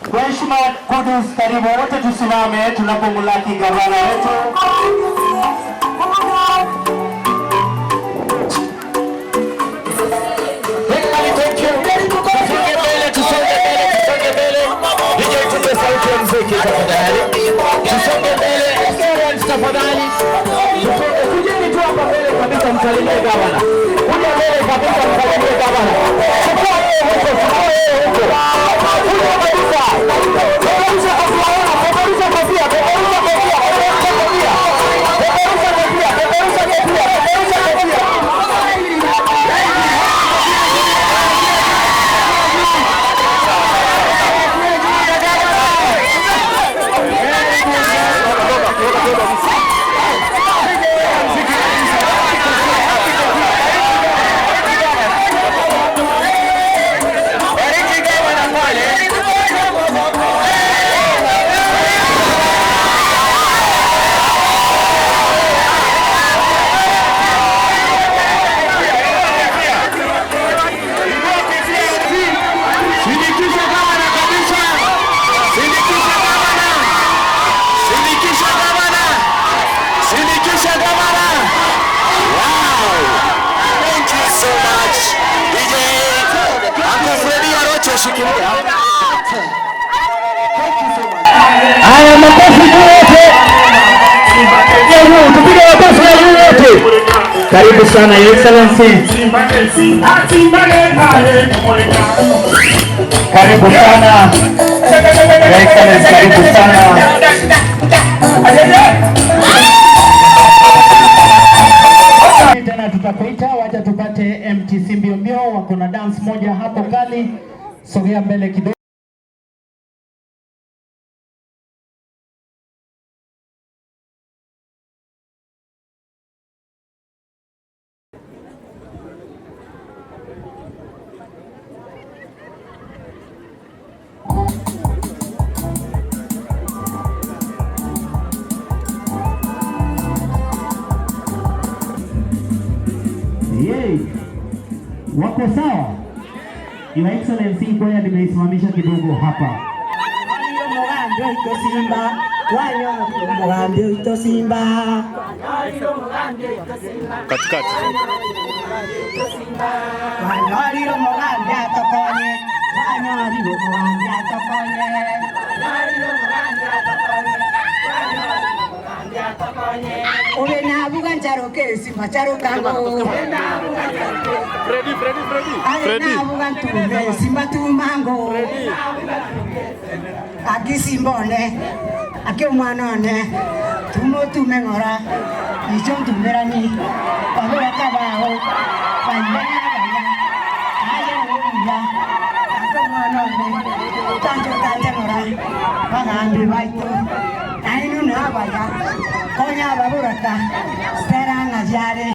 Kwa heshima, Kudus, karibu wote tusimame tunapomlaki gavana wetu. Thank you. Tusonge mbele, tusonge mbele, tusonge mbele. DJ, tupe sauti ya muziki tafadhali. Tusonge mbele, parents tafadhali. Tusonge, kujeni tu hapa mbele kabisa msalimie gavana. Kuja mbele kabisa msalimie gavana. Chukua yeye huko, chukua yeye huko. Kuja kabisa. Peperusha kofia yako, peperusha kofia, peperusha kofia, peperusha kofia. Peperusha kofia, peperusha kofia, peperusha kofia. Bariki gavana pale. Sindikisha gavana kabisa. Sindikisha gavana. Sindikisha gavana. Sindikisha gavana. Wow. Thank you so much. DJ Uncle Freddy Arocho, shikilia. Haya, makofi juu wote. Ya juu, tupige makofi ya juu wote. Karibu sana, Your Excellency. Karibu sana. Your Excellency, karibu sana. Tena tutakuita, wacha tupate MTC mbio mbio, wako na dance moja hapo kali. Sogea mbele kidogo. Yay. Wako sawa? Your Excellency, kwaya nimeisimamisha kidogo hapa. Mugambi oito Simba, wanyo mugambi oito Simba. Katikati. Wanyoriro mugambi atokonye, wanyoriro mugambi atokonye. Ore nabuga ncharoke Simba charokango. Freddy, Freddy, Freddy. Are Freddy. nabuga ntume Simba tumango. Akisimbone, aki omwana one, tumo tume ng'ora, icho ntumerani, babera kabaho, banyana banya, aye obuya, aki omwana one, tanjo tanje ng'ora, bagambi baito, nainu nabaya, konya baburaka, stera ng'ajiare.